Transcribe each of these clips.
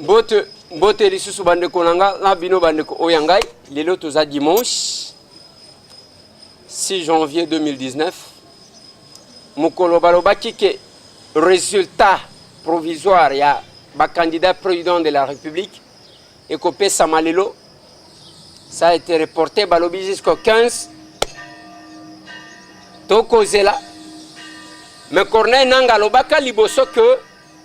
Mbote, mbote lisusu bandeko na nga na bino bandeko oyo ya ngai. Lelo toza dimanche 6 janvier 2019. Mokolo balobaki ke résultat provisoire ya ba candidat président de la République ekopesama lelo. Ça a été reporté balobi jusqu'au 15. Tokozela. Mais Corneille Nanga alobaka liboso que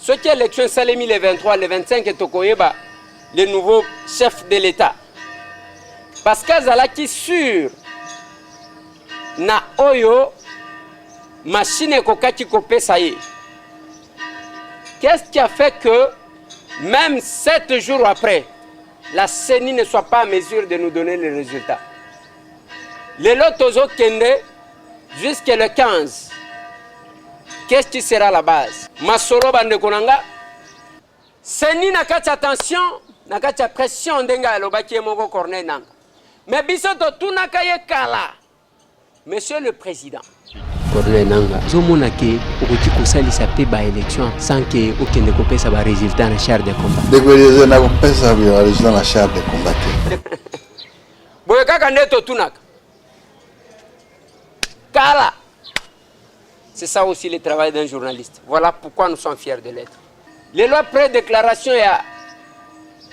soki élection esalemi le 23, le 25 tokoyeba le nouveau chef de l'État. Parce que azalaki sûr na oyo machine ekokaki kopesa ye. Qu'est-ce qui a fait que même 7 jours après, la CENI ne soit pas en mesure de nous donner les résultats? Lelo tozokende jusque le 15. Qu'est-ce qui sera la base? Masolo bandeko na nga, CENI na kati ya tension, na kati ya pression ndenge alobaki ye moko Corneille Nanga. Mais biso totunaka ye kala. Monsieur le Président. Corneille Nanga, ozomona ke okoki kosalisa mpe ba élection sans ke okende kopesa ba résultat na char de combat. Ndeko Eliezer, nakopesa ba résultat na char de combat te. Boye kaka nde totunaka. Kala. C'est ça aussi le travail d'un journaliste. Voilà pourquoi nous sommes fiers de l'être. Les lois pré-déclaration ya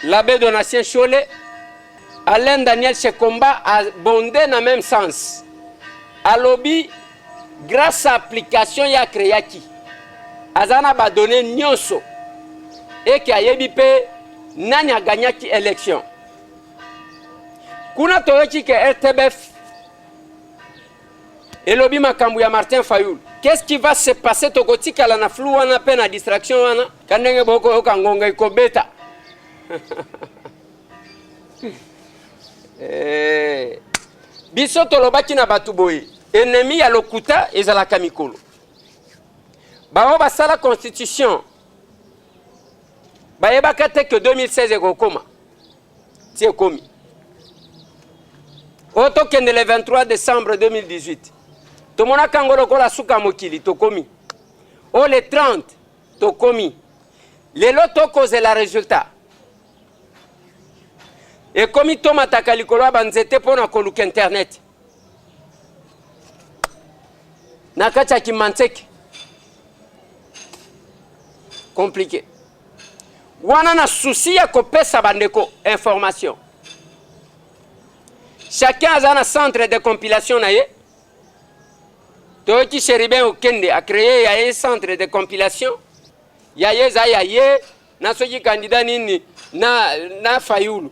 l'abbé Donatien Chole, Alain Daniel Shekomba a bondé dans le même sens. Alobi, grâce à application ya créaki, azana ba donné nyonso et qui ayebi pe nani a gagnaki élection. Kuna toyoki ke RTBF elobi makambo ya Martin Fayulu. Qu'est-ce qui va se passer? Tokotikala na flou wana pe na distraction wana ka ndenge bokoyoka ngonga ekobeta. Eh, biso tolobaki na bato boye, ennemi ya lokuta ezalaka mikolo. Bango basala constitution bayebaka te que 2016 ekokoma ti ekomi. Oyo tokende le 23 décembre 2018 tomonaka yango lokola suka mokili, tokomi. Oyo le 30 tokomi. Lelo tokozela résultat. Ekomi tomataka likolo ya banzete mpo na koluka internet na kati ya Kimbanseke. Compliqué. Wana na souci ya kopesa bandeko information. Chacun aza na centre de compilation na ye. Toyoki Chérubin Okende a créé ya ye centre de compilation. Ya ye eza ya ye na soki candidat nini na Fayulu.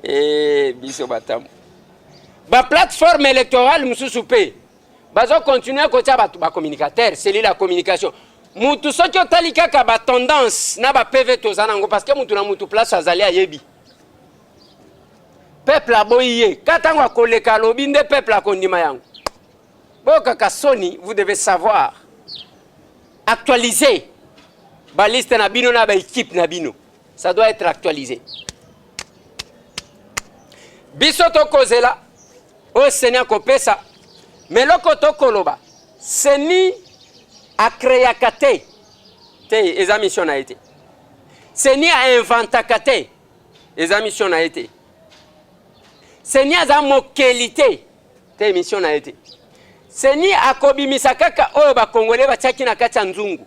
Eh, biso batamu. Ba plateforme électorale mosusu pe bazo continuer kotia bato ba communicateur, cellule ya communication. Mutu soki otali kaka ba tendance na ba PV toza nango, parce que mutu na mutu place azali ayebi. Peuple aboyi ye, ka tango akoleka alobi nde peuple akondima yango. Boyokaka soni, vous devez savoir actualiser ba liste na bino na ba équipe na bino. Ça doit être actualisé. Biso tokozela oyo CENI akopesa, mais eloko tokoloba, CENI akreaka te, te eza mission na ye te. CENI ainventaka te, eza mission na ye te. CENI aza mokeli te, te mission na ye te. CENI akobimisa kaka oyo ba Congolais batiaki na kati ya nzungu.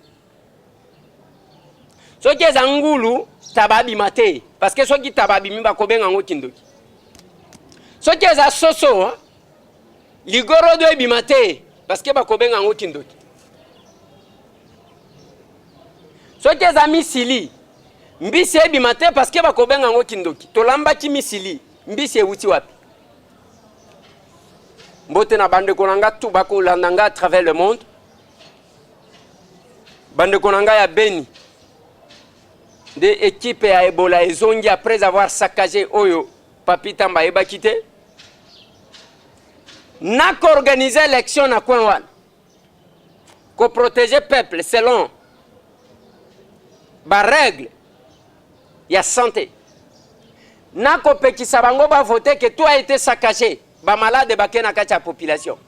Soki eza ngulu, taba abima te, parce que soki taba abimi bakobenga yango kindoki. Soki eza soso, ligorodo ebima te, parce que bakobenga yango kindoki. Soki eza misili, mbisi ebima te, parce que bakobenga yango kindoki. Tolambaki misili, mbisi ewuti wapi? Mbote na bandeko na nga tu bakolanda nga à travers le monde. Bandeko na nga ya Beni, nde équipe ya Ebola ezongi après avoir saccagé oyo Papi Tamba ayebaki te. Na ko-organiser élection na coin wana, ko-protéger peuple selon ba règle ya santé, na kopekisa bango ba voter que tout a été saccagé, ba malade bake na kati ya population.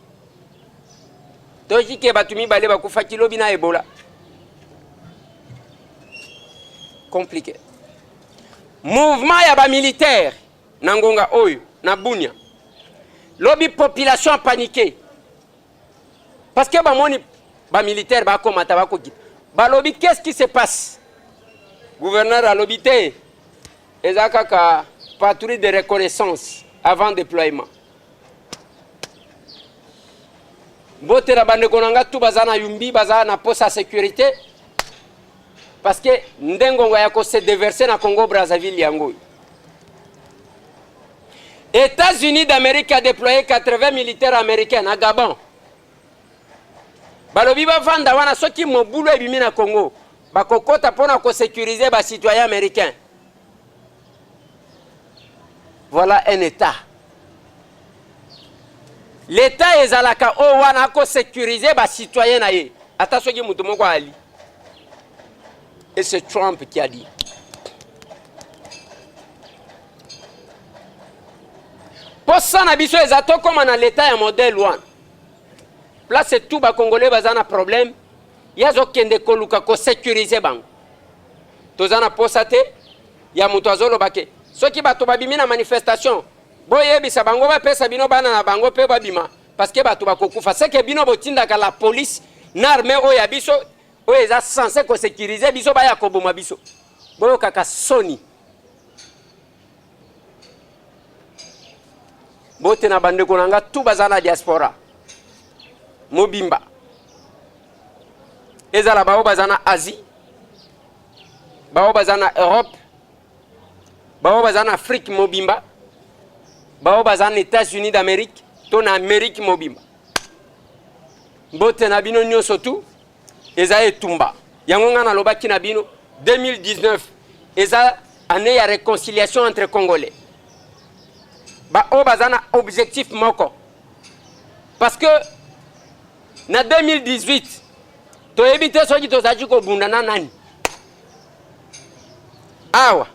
Toki ke bato mibale bakufaki lobi na Ebola. Compliqué. Mouvement ya ba militaire na ngonga oyo na Bunia. Lobi population paniquée. Parce que bamoni ba militaire bakomata bakokita. Balobi qu'est-ce qui se passe? Gouverneur alobi te eza kaka patrouille de reconnaissance avant déploiement. Mbote na bandeko na nga tu baza na Yumbi, baza na posa sécurité parce que nde ngonga ya ko se déverser na Congo Brazzaville yango oyo. États-Unis d'Amérique a déployé 80 militaires américains na Gabon. Balobi bavanda wana soki mobulu ebimi na Congo bakokota mpona kosécuriser ba citoyens américains. Voilà un état. L'état ezalaka oyo wana akosécuriser ba citoyens na ye ata soki moto moko ali. Et c'est Trump qui a dit. Posa na biso eza tokóma na l'état ya modèle wana. Place tout ba congolais baza na problème, ye azokende koluka kosécuriser bango. Toza na posa te ya moto azoloba ke soki bato babimi na manifestation, boyebisa bango bapesa bino bana na bango mpe babima parce que bato bakokufa. Seke bino botindaka la police na armée oyo ya biso oyo eza censé kosécuriser biso, baya koboma biso. Boyokaka soni. Bote na bandeko na nga tu baza na diaspora mobimba, ezala bao baza na Asie, bao baza na Europe, bao baza na Afrique mobimba, bao baza na États-Unis d'Amérique to na Amérique mobimba. Mbote na bino nyonso tu. Eza etumba yango ngai nalobaki na bino, 2019 eza année ya réconciliation entre congolais, baoyo baza na objectif moko, parce que na 2018 toyebi te soki tozalaki kobunda na nani. Awa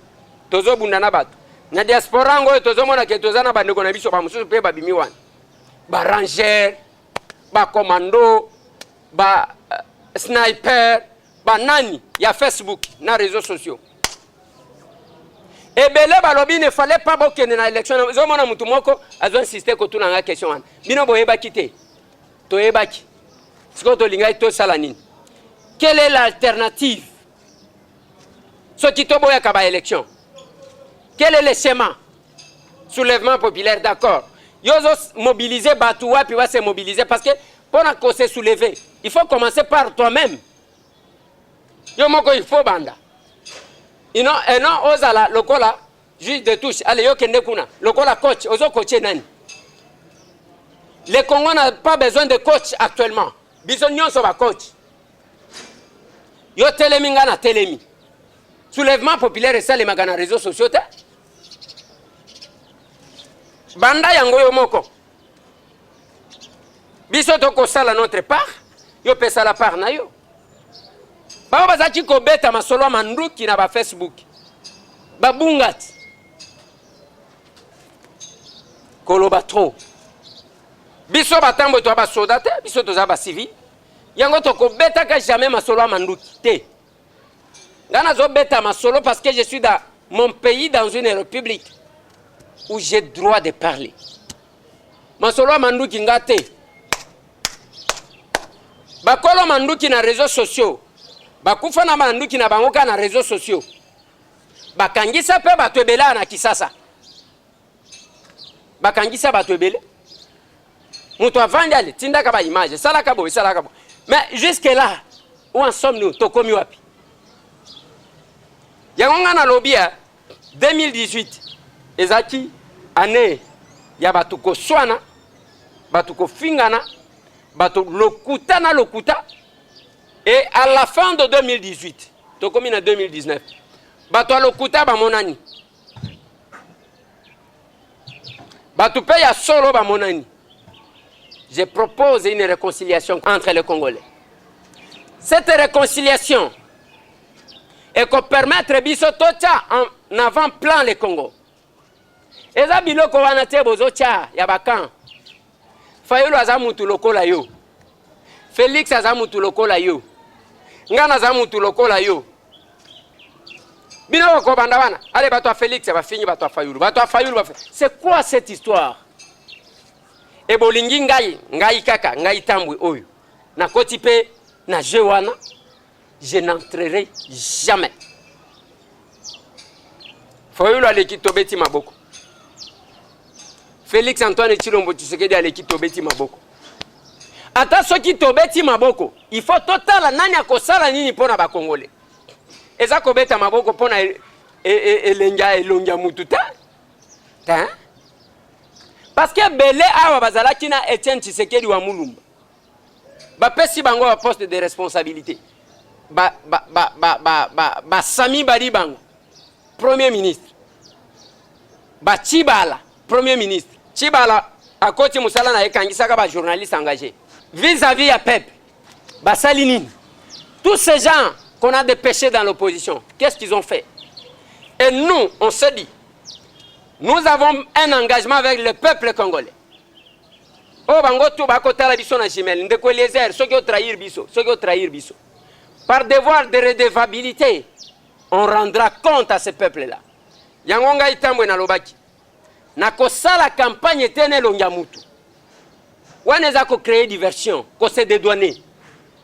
tozobunda na bato na diaspora yango oyo tozomona ke toza na bandeko na biso bamosusu mpe babimi wana, baranger, bacommando, ba sniper, banani ya Facebook na réseaux sociaux ebele. Balobi ne fallait pas bokende na élection. Ozomona mutu moko azo insiste kotuna nga question wana: bino boyebaki te? Toyebaki. Sikoyo tolingaki tosala nini? Quelle est l'alternative soki toboyaka baélection? Quel est le schéma? Soulèvement populaire, d'accord. Yo ozomobiliser bato wapi base mobiliser? Parce que mpona kose soulever, il faut commencer par toi-même. Yo moko il faut banda ino eno ozala lokola juge de touche. Ale, yo kende kuna lokola coach. Ozocoacher nani? Le Congo n'a pas besoin de coach actuellement. Biso nyonso bacoach. Yo telemi, nga na telemi. Soulèvement populaire esalemaka na réseaux sociaux te. Banda yango yo moko. Biso tokosala notre part, yo pesala part na yo. Bango bazalaki kobeta masolo ya manduki na bafacebook, babunga ti koloba trop. Biso batambo toya basoda te, biso toza bacivile. Yango tokobetaka jamais masolo ya manduki te. Nga nazobeta masolo parce que je suis dans mon pays, dans une république où j'ai droit de parler. Masolo ya manduki nga te. Bakolo manduki na réseaux sociaux bakufa na manduki na bango kaka na réseaux sociaux. Bakangisa mpe bato ebele na Kisasa, bakangisa bato ebele. Moto avandi, ale tindaka baimage, esalaka boye, esalaka boye. Mais jusque là, où en sommes nous? Tokomi wapi? Yango nga nalobi ya 2018 ezalaki année ya bato koswana, bato kofingana, bato lokuta na lokuta. Et à la fin de 2018, tokomi na 2019, bato ya lokuta bamonani, bato mpe ya solo bamonani. Je propose une réconciliation entre les Congolais. Cette réconciliation ekopermettre biso totia en avant plan le Congo. Eza biloko wana te bozotya ya bakan. Fayulu aza mutu lokola yo, Félix aza mutu lokola yo, nga naza mutu lokola yo. Bino bokobanda wana, ale bato ya Félix bafingi bato ya Fayulu, bato ya Fayulu. C'est quoi cette histoire? E bolingi ngai, ngai kaka ngai Tambwe oyo nakoti mpe na jeu wana, je n'entrerai jamais. Fayulu aleki, tobeti maboko. Félix Antoine Tshilombo Tshisekedi aleki, tobeti maboko. Ata soki tobeti maboko, il faut totala nani akosala nini mpo na Bakongole. Eza kobeta maboko mpo na elenge ya elongi ya mutu te te, parce que ebele awa bazalaki na Etienne Tshisekedi wa Mulumba, bapesi bango baposte de responsabilité, basami ba, ba, ba, ba, bali bango premier ministre, baChibala premier ministre. Chibala akoti mosala na ye, kangisaka bajournaliste engagé vis-à-vis ya peuple. Basali nini? Tous ces gens qu'on a dépêchés dans l'opposition, qu'est-ce qu'ils ont fait? Et nous, on se dit, nous avons un engagement avec le peuple congolais. Oyo bango tu bakotala biso na jumelle. Ndeko Eliezer, soki otrahir biso, soki otrahir biso, par devoir de redevabilité, on rendra compte à ce peuple là. Yango ngai Tambwe nalobaki, nakosala campagne te na elongi ya mutu wana. Eza kocréer diversion, kose dédouaner.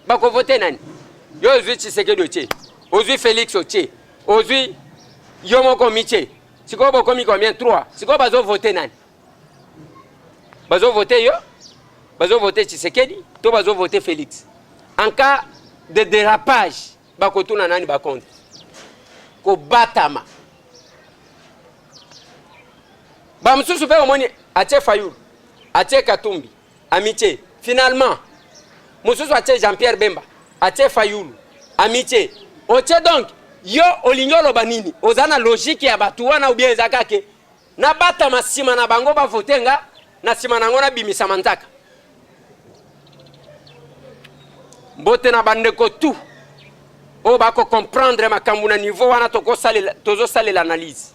Bakovote nani? Yo ozwi Tshisekedi otie, ozwi Félix otie, ozwi yo moko mitie, sikoyo bokomi combien? 3. Sikoyo bazovote nani? Bazovote yo, bazovote Tshisekedi to bazovote Félix? En cas de dérapage, bakotuna nani bacompte? Kobatama bamosusu mpe omoni atie Fayulu, atie Katumbi, amitié. Finalement mosusu atie Jean Pierre Bemba, atie Fayulu, amitié otie. Donc yo olingi oloba nini? Oza na logique ya bato wana ou bien eza kake nabatama nsima na bango, bavote nga, na nsima na yango nabimisama nzaka? Mbote na bandeko tu oyo bakocomprendre makambo na niveau wana. Tozosalela analyse.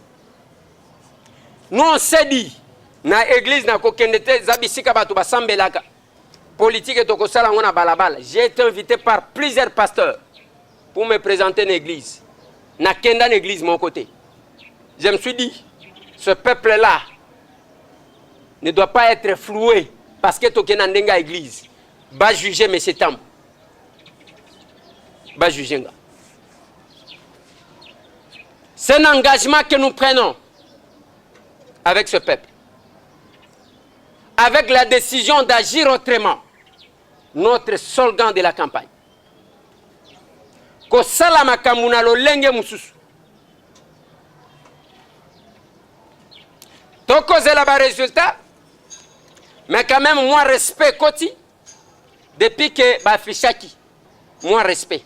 Nous, on s'est dit, na église nakokende te, eza bisika bato basambelaka. Politique tokosala yango na balabala. J'ai été invité par plusieurs pasteurs pour me présenter na église. Nakenda na église moko te. Je me suis dit, ce peuple là ne doit pas être floué parce que tokende na ndenge ya église. Bajuge monsieur Tambo, bajuge nga. C'est un engagement que nous prenons avec ce peuple, avec la décision d'agir autrement. Notre slogan de la campagne, kosala makambo na lolenge mosusu. Tokozela barésultat, mais quand même moi respect koti depuis que baaffichaki, moi respect.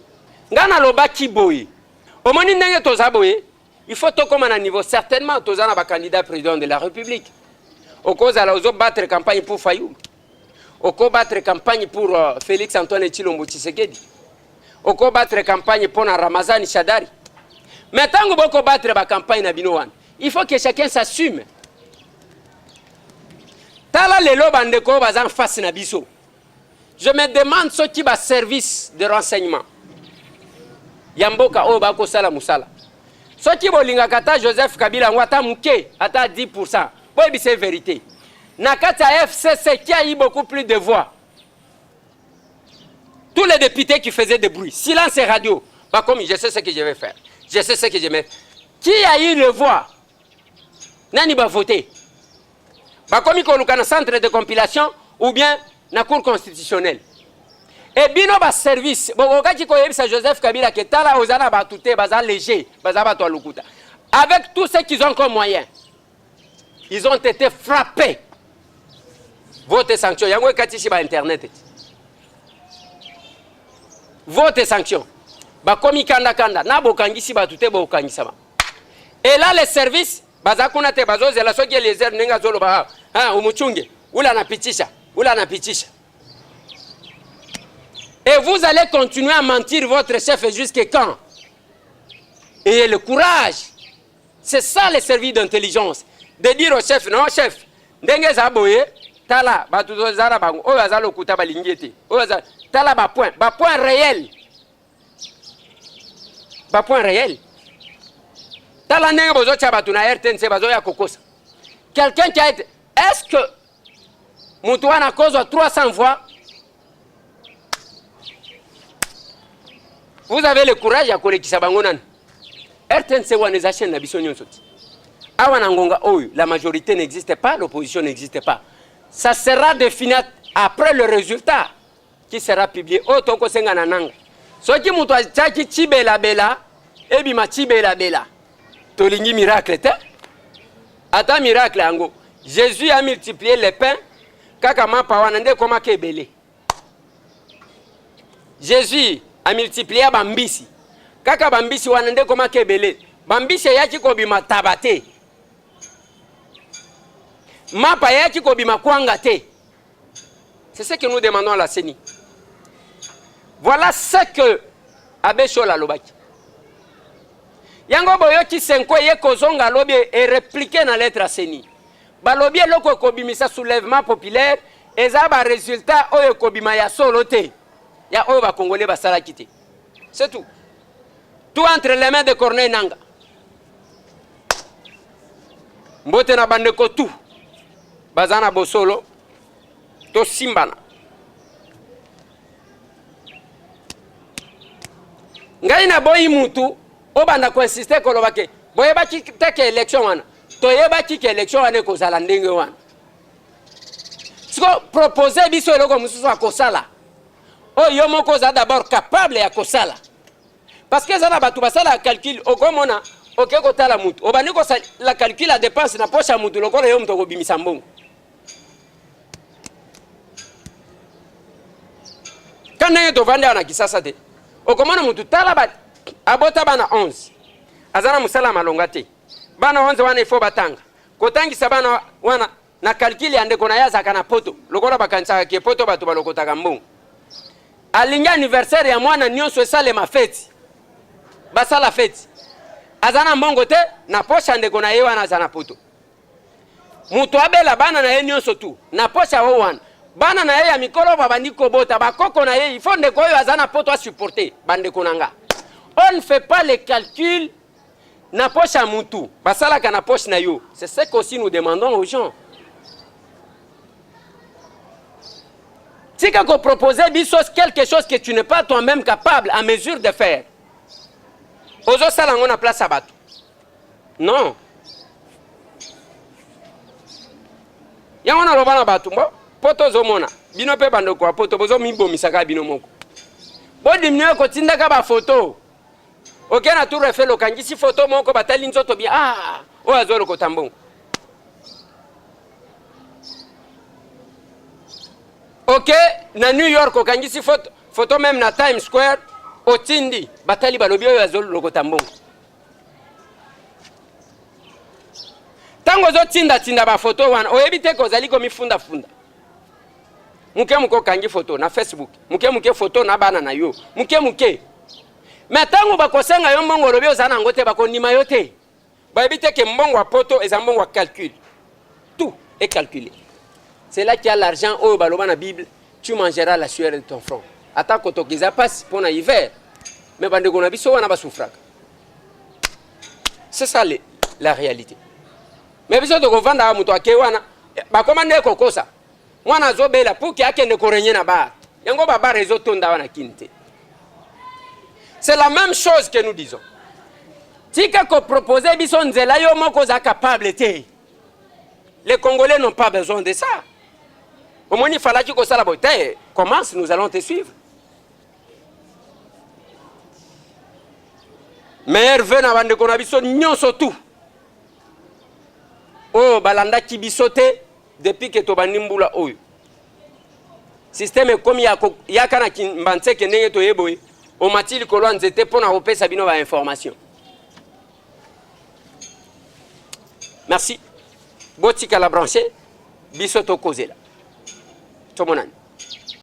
Ngai nalobaki boye, omoni ndenge toza boye, il faut tokóma na niveau. Certainement toza na bacandidat président de la République. Okozala ozobattre campagne pour Fayulu, okobattre campagne pour Félix Antoine Tshilombo Tshisekedi, okobattre campagne mpo na Ramazani Shadari. Mais ntango bokobattre bacampagne na bino wana, il faut que chacun s'assume. Tala lelo bandeko oyo baza face na biso, je me demande soki baservice de renseignement ya mboka oyo bakosala mosala. Soki bolingaka ata Joseph Kabila yango ata moke, ata 10, boyebisa vérité. Na kati ya FCC, qui a eu beaucoup plus de voix? Tous les députés qui faisaient des bruits, silence et radio, bakomi: je sais ce que je vais faire, je sais ce que je vais. Qui a eu le voix? Nani bavote? Bakomi koluka na centre de compilation ou bien na Cour constitutionnelle. E bino baservice bokokaki koyebisa Joseph Kabila ke tala, oza na bato te, baza léger, baza bato ya lokuta. Avec tout ce qu'ils ont comme moyen, ils ont été frappés. Vote sanction yango ekatisi bainternet ti. Vote sanction, bakomi kandakanda na bokangisi bato te, bokangisama. Et là, les services baza kuna te, bazozela soki Eliezer ndenge azoloba: ah, umuchunge ule anapitisha, ule anapitisha. Et vous allez continuer à mentir votre chef jusqu'à quand? Ayez le courage. C'est ça, les services d'intelligence, de dire au chef: non chef, ndenge eza boye, tala bato toza na bango, oyo aza lokuta, balingi ete oyo aza, tala bapoint, bapoint réel, bapoint réel. Tala ndenge bozotia bato na RTNC bazoya kokosa. Quelqu'un qui a été, est-ce que moto wana akozwa 300 voix? Vous avez le courage ya kolekisa bango nani? RTNC wana eza chaîne na biso nyonso ti. Awa na ngonga oyo, la majorité n'existe pas, l'opposition n'existe pas. Ça sera défini après le résultat qui sera publié. Oyo tokosenga na nanga. Soki moto atiaki chibelabela, ebima chibelabela. Tolingi miracle te. Ata miracle yango. Jésus a multiplié les pains, kaka mapa wana nde ekomaka ebele. Jésus a multiplié bambisi, kaka bambisi wana nde ekomaka ebele. Bambisi eyaki kobima taba te, mapa eyaki kobima kwanga te. C'est ce que nous demandons à la CENI. Voilà ce que Abbé Chola alobaki. Yango boyoki Senko ye kozonga alobi e répliquer na lettre à CENI. Balobi eloko ekobimisa soulèvement populaire eza ba résultat oyo ekobima ya solo te, ya oyo ba Congolais basalaki te. C'est tout. Tout entre les mains de Corneille Nangaa. Mbote na bandeko tout baza na bosolo, tosimbana. Ngai naboyi mutu obanda koinsiste koloba ke boyebaki te ke élection wana, toyebaki ke élection wana ekozala ndenge wana. Siko propose biso eloko mosusu ya kosala oyo yo moko oza d'abord capable ya kosala, parce que eza na bato basalaka calcul. Okomona oke kotala mutu obandi kosala calcul ya dépense na poche ya mutu lokola yo mutu okobimisa mbongo. Ka ndenge tovandi awa na Kisasa te, okomona mutu tala ba abota bana 11, aza na mosala ya malonga te. Bana 11 wana ifo batanga, kotangisa bana wana na calcul ya ndeko na ye azalaka na poto, lokola bakanisaka ke poto bato balokotaka mbongo. Alingi anniversaire ya mwana nyonso esalema feti, basala feti, aza na mbongo te na poche ya ndeko na ye wana aza na poto. Moto abela bana na ye nyonso tu na poche ya wana, bana na ye ya mikolo babandi kobota bakoko na ye, il faut ndeko oyo aza na poto asupporte bandeko na nga. On ne fait pas les calculs na poche ya mutu, basalaka na poche na yo. C'est ce qu'aussi nous demandons aux gens. Tika ko proposer biso quelque chose que tu n'es pas toi-même capable à mesure de faire. Ozosala yango na place ya bato. Non. Yango naloba na bato mbo poto ozomona bino mpe bandeko ya poto bozomibomisaka bino moko. Bodiminue kotindaka ba photo. Oke na Tour Eiffel okangisi photo moko batali nzoto bien, ah oyo azolokota mbongo. Oke na New York okangisi photo, photo même na Times Square otindi batali balobi oyo azolokota mbongo. Ntango ozotindatinda bafoto wana oyebi te kozali komifundafunda. Moke moke okangi foto na Facebook, moke moke foto na bana na yo, moke moke. Me ntango bakosenga yo mbongo olobi oza na yango te, bakondima yo te. Bayebi te ke mbongo ya poto eza mbongo ya calcul. Tout est calculé. C'est là qu'il y a l'argent oyo baloba na Bible, tu mangeras la sueur de ton front. Ata kotoka eza pasi pona hiver, mais bandeko na biso wana basouffraka. C'est ça le, la réalité. Mais biso tokovanda moto ake wana bakoma nde kokosa mwana azobela pour ke akende korenye na bar. Yango ba bar ezotonda wana kini te. C'est la même chose que nous disons. Tika ko proposer biso nzela yo moko oza capable te. Les Congolais n'ont pas besoin de ça. Omoni falaki kosala boye te, commence, nous allons te suivre. Meilleur vœu na bandeko na biso nyonso tout oyo balandaki biso te depuis que tobandi mbula oyo. Système ekomi ya yaka na Kimbanseke ndenge toye boye, omati likolo ya nzete mpo na kopesa bino ba information. Merci. Botikala branché, biso tokozela. Tomonani.